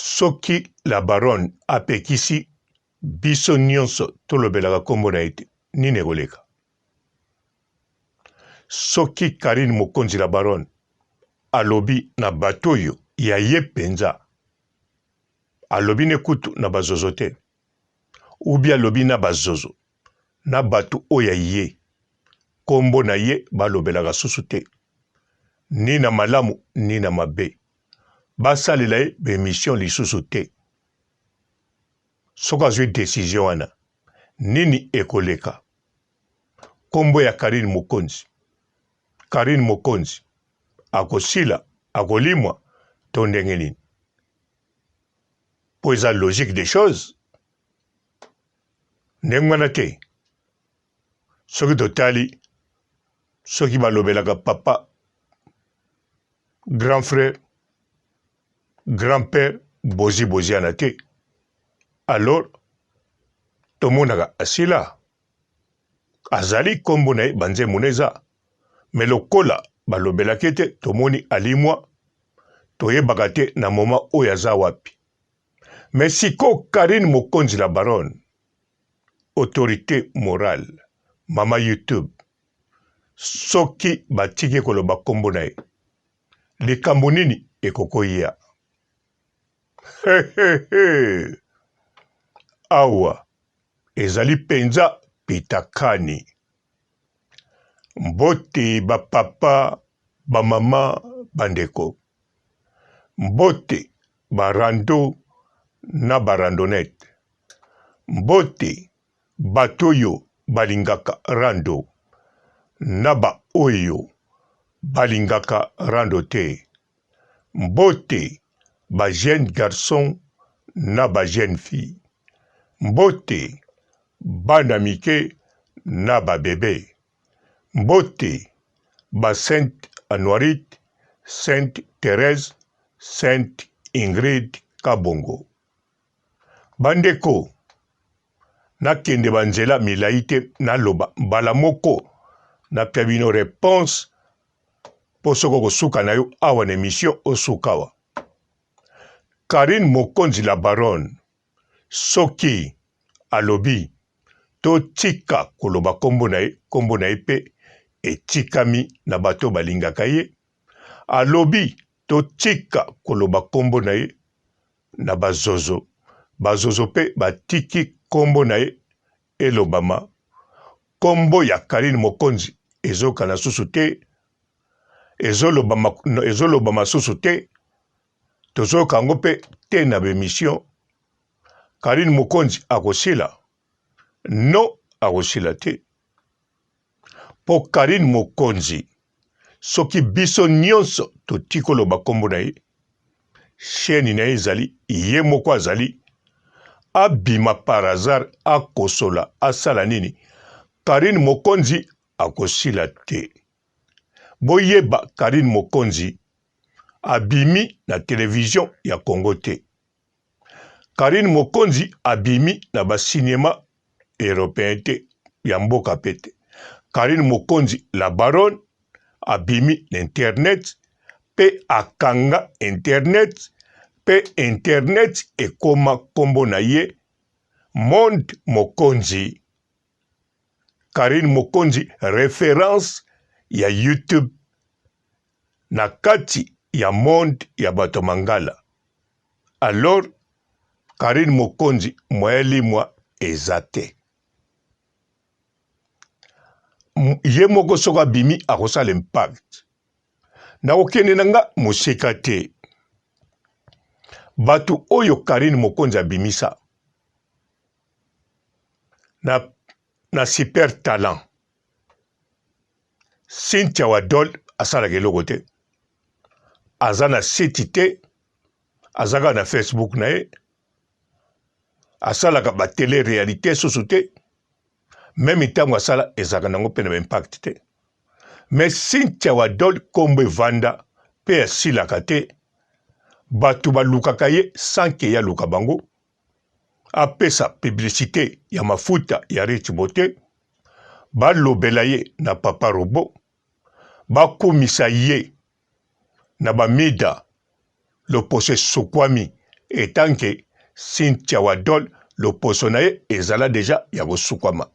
Soki la baronne apekisi biso nionso tolobelaka kombo na ye te, nini ekoleka? Soki Carine Mokonzi la baronne alobi na bato oyo ya ye penza, alobi ne kutu na ba zozo te, ou bien alobi na ba zozo na bato oyo ya ye, kombo na ye balobelaka susu te, ni na malamu ni na mabe. Basalela ye ba emission lisusu te. Soki azui decision wana nini ekoleka? Kombo ya Carine Mokonzi, Carine Mokonzi akosila, akolimwa to ndenge nini? Po eza logique des choses ndenge wana te. Soki totali soki balobelaka papa grand frère grand père bozi boziana te alors tomonaka asila azali kombo na ye banzembo na eza me lokola balobelaki ete tomoni alimwa toyebaka te na moma oyo aza wapi me siko Carine Mokonzi la baronne autorite morale mama YouTube soki batiki koloba kombo na ye likambo nini ekokoya? Hehehe! Awa ezali penza pitakani. Mbote ba papa, ba mama, ba ndeko. Mbote ba rando na ba randonnette. Mbote Bato oyo balingaka rando na ba oyo balingaka rando te. Mbote ba jeunes garçons na ba jeunes filles. Mbote bana mike na ba bebes. Mbote ba Sainte Anuarite, Sainte Therèse, Sainte Ingrid Kabongo. Bandeko, nakende ba nzela milayi te, naloba mbala moko napia bino reponse po soki okosuka na yo awa na emission osuka awa. Carine Mokonzi la baronne soki alobi totika koloba kombo na ye, kombo na ye pe etikami na bato balingaka ye. Alobi totika koloba kombo na ye na ba zozo, ba zozo pe batiki kombo na ye elobama, kombo ya Carine Mokonzi ezokana susu te, ezolobama, ezolobama susu te, tozoyoka yango pe te na ba emission. Carine Mokonzi akosila? Non, akosila te. Po Carine Mokonzi soki biso nionso totiki koloba kombo na ye, chaine na ye ezali ye moko azali abima par hasard akosola asala nini, Carine Mokonzi akosila te. Boyeba Carine Mokonzi abimi na television ya Congo te. Carine Mokonzi abimi na ba cinema europeen te ya mboka pe te. Carine Mokonzi la baronne abimi na internet pe akanga internet pe internet ekoma kombo na ye monde Mokonzi. Carine Mokonzi reference ya YouTube na kati ya monde ya bato ya mangala. Alors Carine Mokonzi moyen limwa eza te. Ye moko soki abimi akosala impact. Nakokende na nga mosika te. Bato oyo Carine Mokonzi abimisa na, na super talent Cynthia Wadol asalaka eloko te, aza na site te, aza kaka na Facebook na ye, asalaka ba tele realite susu te, meme ntango asala ezalaka nango mpe na ba impact te. Mais Cynthia Wadol kombo evanda mpe asilaka te, bato balukaka ye sans que ye aluka bango. Apesa publicite ya mafuta ya Rich Beaute, balobela ye na papa robot, bakumisa ye na ba mida, loposo esokwami Etant que Cynthia Wadol loposo na ye ezala deja ya kosukwama.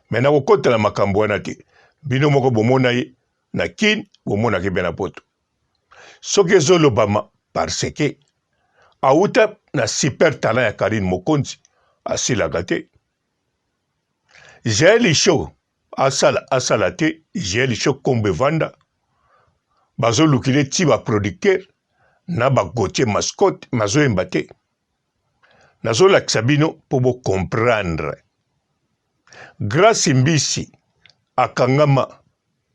Mais nakokota na makambo wana te. Bino moko bomona ye na Kin, bomonaki mpe na poto. Soki ezolobama parce que awuta na super talent ya Carine Mokonzi asilaka te. Jael Show asala asala te, Jael Show kombo evanda bazolukile ti ba producteur na ba Gauthier Mascotte mazoyemba te. Nazolakisa bino mpo bo comprendre. Grace Mbisi akangama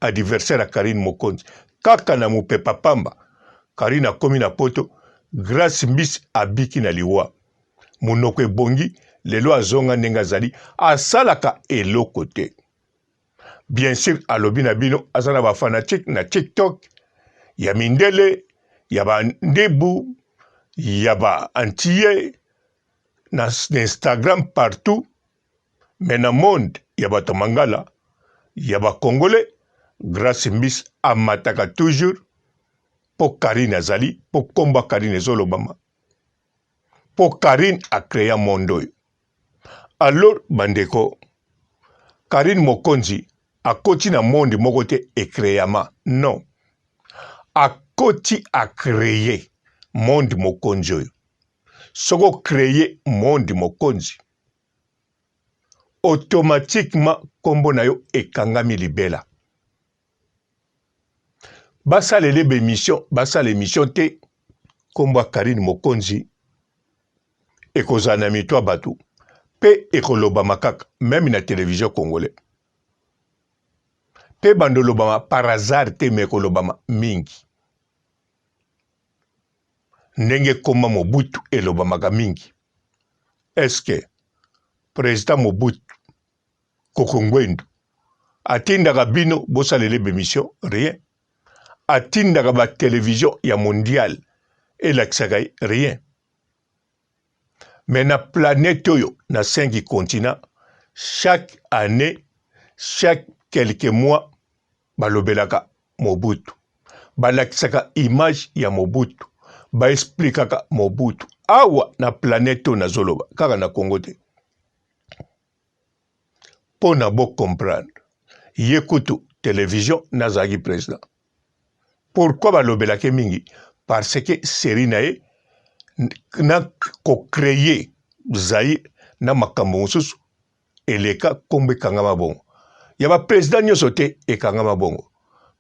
adversaire ya Carine Mokonzi kaka na mupepa pamba. Carine akomi na poto, Grace Mbisi abiki na liwa. Monoko ebongi lelo azonga ndenge azali, asalaka eloko te. Bien sur alobi na bino aza na ba fanatique na TikTok ya mindele ya ba ndebu ya ba antillais na Instagram partout mais na monde ya bato mangala ya ba congolais Grace Mbis amataka toujours po Carine azali po kombo ya Carine ezolobama po Carine a crea monde oyo. Alors bandeko Carine Mokonzi akoti na monde moko te ecreama non akoti a cree monde mokonzi oyo soki o cree monde mokonzi automatiquement kombo na yo ekangami libela basalele ba emission basala emission te kombo ya Carine Mokonzi ekozala na mito ya bato mpe ekolobama kaka meme na television congolais mpe bando olobama par hasard te me ekolobama mingi ndenge ekoma Mobutu elobamaka mingi est-ce que president Mobutu Koko Ngwendu atindaka bino bosalele bemission rien atindaka ba television ya mondial elakisaka ye rien mais na planète oyo na 5 continent chaque année chaque quelques mois balobelaka Mobutu balakisaka image ya Mobutu ba explikaka Mobutu awa na planète oyo nazoloba kaka na Congo te mpo na bo comprendre ye kutu television nazalaki president pourquoi balobelaki mingi parce que serie na ye na ko créer Zaïre na makambo mosusu eleka nkombo ekangama bongo ya ba president nyonso te ekangama bongo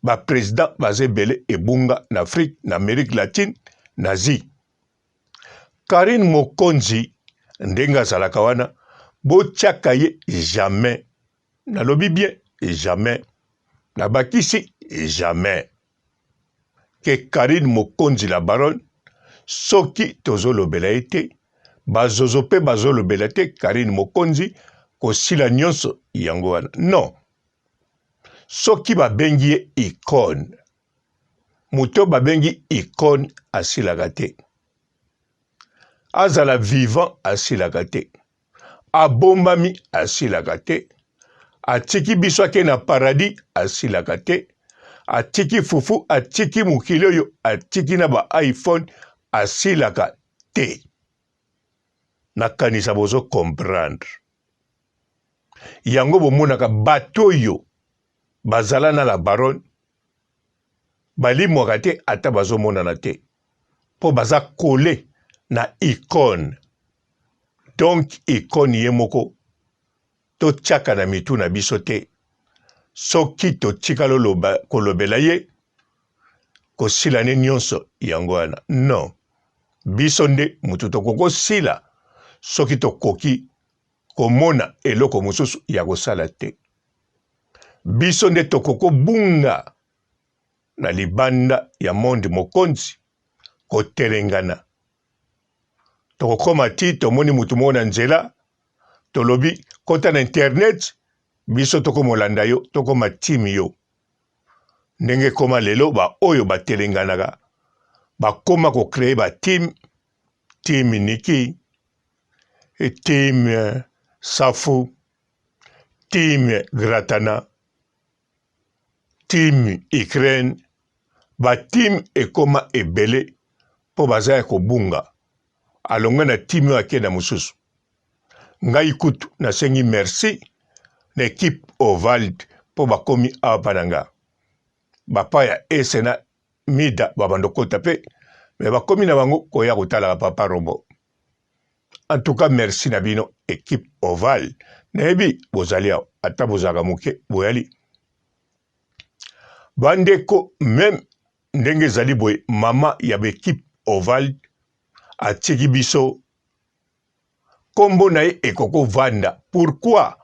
ba president baza ebele ebunga na Afrique na Amerique latine na Asie Carine Mokonzi ndenge azalaka wana botiaka ye jamais nalobi bien jamais nabakisi jamais ke Carine Mokonzi la baronne soki tozolobela ye te bazozo pe bazolobela te Carine Mokonzi kosila nyonso yango wana non soki babengi ye icone moto babengi icone asilaka te azala vivant asilaka te abombami asilaka te atiki biso ake na paradis asilaka te atiki fufu atiki mokili oyo atiki na ba iphone asilaka te nakanisa bozo comprendre yango bomonaka bato oyo bazala na la baronne balimwaka te ata bazomonana te mpo baza kole na icone donc icone ye moko totiaka na mitu na biso te soki totikali kolobela ye kosila ne nyonso yango wana non biso nde motu tokoki kosila soki tokoki komona eloko mosusu ya kosala te biso nde tokoki kobunga na libanda ya monde mokonzi kotelengana tokokoma ti tomoni motu moko na nzela tolobi kota na internet biso tokomolanda yo tokoma team yo ndenge ekoma lelo baoyo batelenganaka bakoma ko créer ba team team Niki team Safu team Gratana team Ukraine ba team ekoma ebele mpo baza ya kobunga. Alongwe na team oyo ake na mosusu. Ngai kutu nasengi merci na equipe Ovald mpo bakomi awa mpa na nga. Bapa ya Ese na Mida babanda kokota mpe me bakomi na bango koya kotalaka papa Robo. En tout cas merci na bino equipe Oval. Nayebi bozali awa ata bozalaka moke boyali. Bandeko meme ndenge ezali boye mama ya ba equipe Oval atiki biso kombo na ye ekoki kovanda pourquoi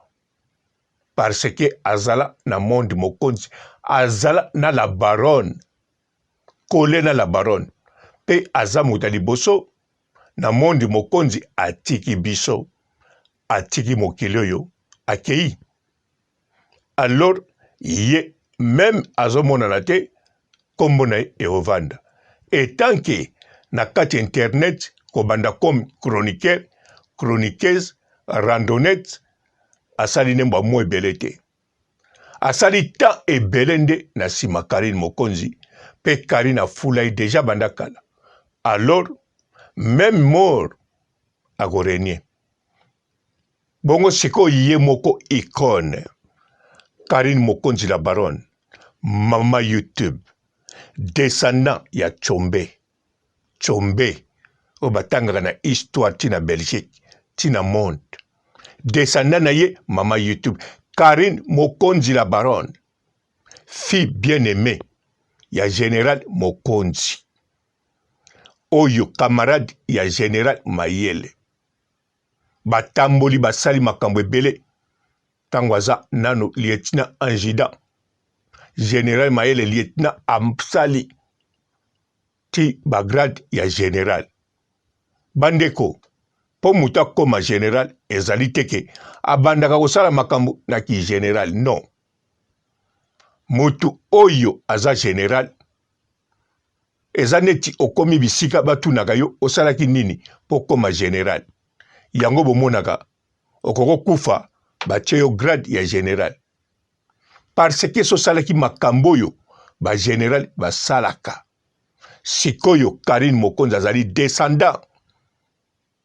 parce que azala na monde mokonzi azala na la baronne kole na la baronne mpe aza moto ya liboso na monde mokonzi atiki biso atiki mokili oyo akei alors ye meme azomonana te kombo na ye eovanda etant que na kati ya internet kobanda comme chroniqueur chroniqueuse randonnette asali nde mbwa mwa ebele te asali temps ebele nde na nsima Carine Mokonzi mpe Carine afula ye deja banda kala alors meme mort akorenie Bongo sikoyo ye moko icone Carine Mokonzi la baronne mama YouTube descendant ya Tshombe Tshombe oyo batangaka na histoire ti na Belgique ti na monde descendant na ye mama YouTube Carine Mokonzi la baronne fille bien aimée ya general Mokonzi oyo camarade ya general Mayele Batamboli basali makambo ebele tango aza nanu lieutenant anjidant general mayele lieutenant asali ti ba grade ya general bandeko mpo moto akoma general ezali te ke abandaka kosala makambo na ki general non moto oyo aza general Eza neti okomi bisika batunaka yo osalaki nini po okoma general. Yango bomonaka okoki kokufa batie yo grade ya general. Parce que sosalaki makambo oyo ba general basalaka. Sikoyo Carine Mokonzi azali descendant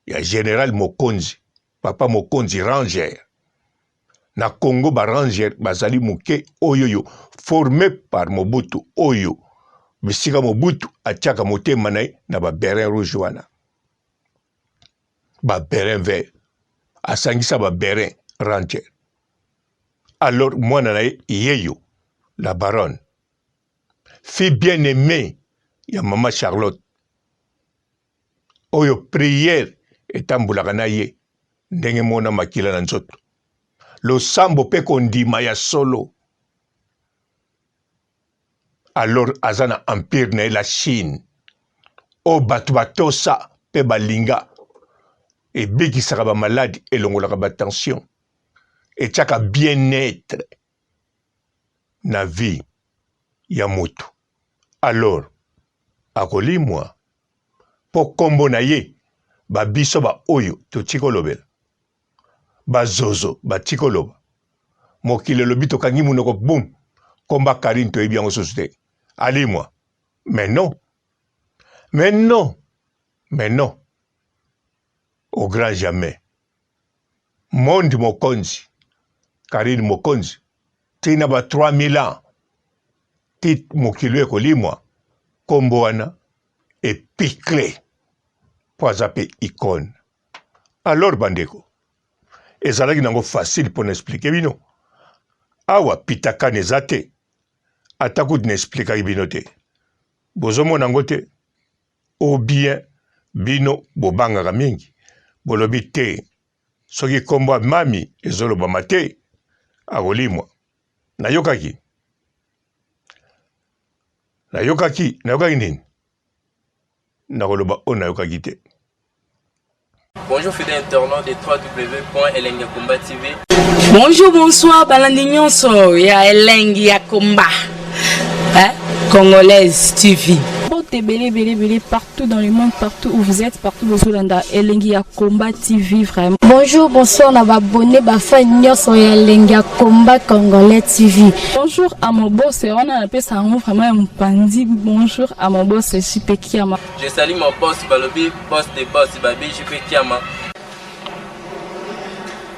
ya general Mokonzi, papa Mokonzi ranger. Na Congo ba ranger bazali moke oyoyo forme par Mobutu oyo bisika Mobutu atiaka motema na ye na ba beret rouge wana ba beret vert asangisa ba beret ranger alors mwana na ye yeyo la baronne fille bien aimée ya mama Charlotte oyo prière etambolaka na ye ndenge mona makila na nzoto losambo mpe kondima ya solo alors aza na empire na ye la Chine oyo bato batosa mpe balinga ebikisaka bamaladi elongolaka batension etiaka bien-être na vie ya moto alors akolimwa mpo kombo na ye ba biso ba oyo totika kolobela ba zozo batika koloba mokili elobi tokangi monoko boum komba Carine toyebi yango susu te alimwa mais non mais non mais non au grand jamais monde mokonzi Carine mokonzi ti na ba 3000 ans ti mokili oyo ekolimwa kombo wana epicle mpo aza mpe icone alors bandeko ezalaki nango facile mpo na explike bino awa pitakani eza te ata kutu na explikaki bino te bozomona yango te ou bien bino bobangaka mingi bolobi te soki nkombo ya mami ezolobama te akolimwa nayokaki nayokaki nayokaki nini nakoloba oyo nayokaki te Bonjour fidèles internautes de www.elengiyakomba TV. Bonjour, bonsoir, balandi nyonso ya Elengi ya Komba. Hein? Congolaise TV. Mbote ebele ebele ebele partout dans le monde, partout où vous êtes, partout bozolanda Elengi ya Combat TV vraiment. Bonjour, bonsoir na ba abonné ba fan nyonso ya Elengi ya Combat Congolais TV. Bonjour à mon boss, wana napesa yango vraiment ya mopanzi. Bonjour à mon boss JP Kiama. Je salue mon boss balobi boss de boss babi JP Kiama.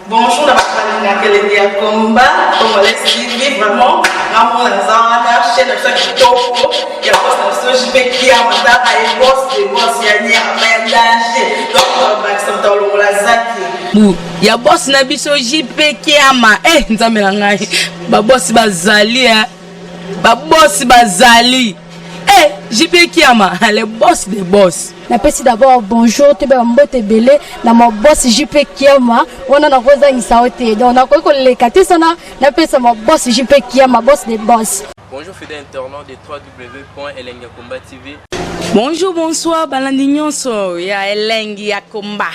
Bonjour na bato balingaka elengi ya combat congolais TV vraiment ngamona naza wana chaîne na biso ya kitoko ya boss na biso JP Kiama tala ye boss de boss ya nyama ya danger donc bakisa moto alongola zaki bu ya boss na biso JP Kiama eh nzambe na ngai babosi bazali eh babosi bazali eh JP Kiama le boss de boss. Napesi d'abord bonjour toyeba mbote ebele na ma boss JP Kiama wana nakozangisa yo te donc nakoki koleka te sana napesa ma boss JP Kiama boss de boss. Bonjour fidèle internaute de www.elengiyakomba TV. Bonjour, bonsoir, balandi nyonso ya Elengi ya Combat.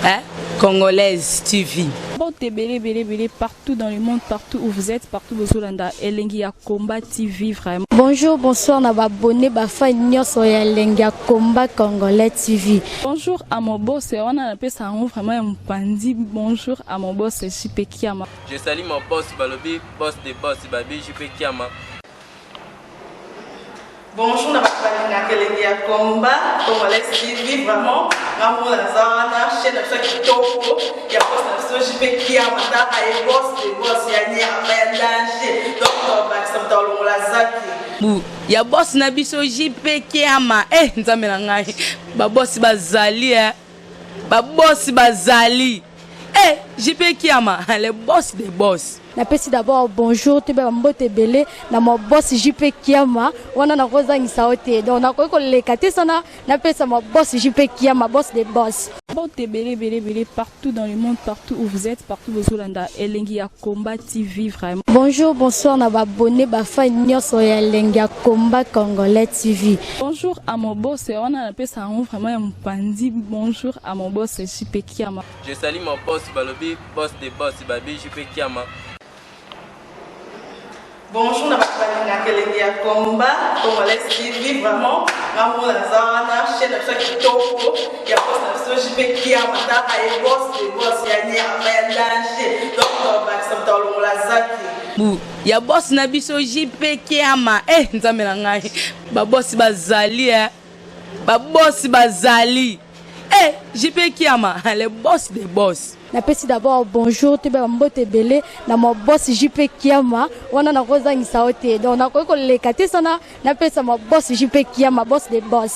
Hein? Congolaise TV. Mbote ebele ebele ebele partout dans le monde, partout où vous êtes, partout bozolanda Elengi ya Combat TV vraiment. Bonjour, bonsoir na ba abonné ba fan nyonso ya Elengi ya Combat Congolais TV. Bonjour à mon boss, wana napesa yango vraiment ya mopanzi. Bonjour à mon boss JP Kiama. Je salue mon boss balobi boss de boss babi JP Kiama. Bonjour na bato balingaka elengi ya combat congolais TV vraiment ngamona naza wana chaîne na biso ya kitoko ya boss na biso JP Kiama tala ye boss de boss ya nyama ya danger donc bakisa moto alongola zaki bu ya boss na biso JP Kiama eh nzambe na ngai babosi bazali eh babosi bazali eh JP Kiama le boss de boss. Napesi d'abord bonjour toyeba mbote ebele na ma boss JP Kiama wana nakozangisa yo te donc nakoki koleka te sana napesa ma boss JP Kiama boss de boss. Mbote ebele ebele ebele partout dans le monde, partout où vous êtes, partout bozolanda Elengi ya Combat TV vraiment. Bonjour, bonsoir na ba abonné ba fan nyonso ya Elengi ya Combat Congolais TV. Bonjour à mon boss, wana napesa yango vraiment ya mopanzi. Bonjour à mon boss JP Kiama. Je salue mon boss balobi boss de boss babi JP Kiama. Bonjour na bato balingaka elengi ya combat congolais TV vraiment ngamona naza wana chaîne na biso ya kitoko ya boss na biso JP Kiama tala ye boss de boss ya nyama ya danger donc bakisa moto alongola zaki bu ya boss na biso JP Kiama eh nzambe na ngai babosi bazali eh babosi bazali eh JP Kiama le boss de boss. Napesi d'abord bonjour toyeba mbote ebele na ma boss JP Kiama wana nakozangisa yo te donc nakoki koleka te sana napesa ma boss JP Kiama boss de boss.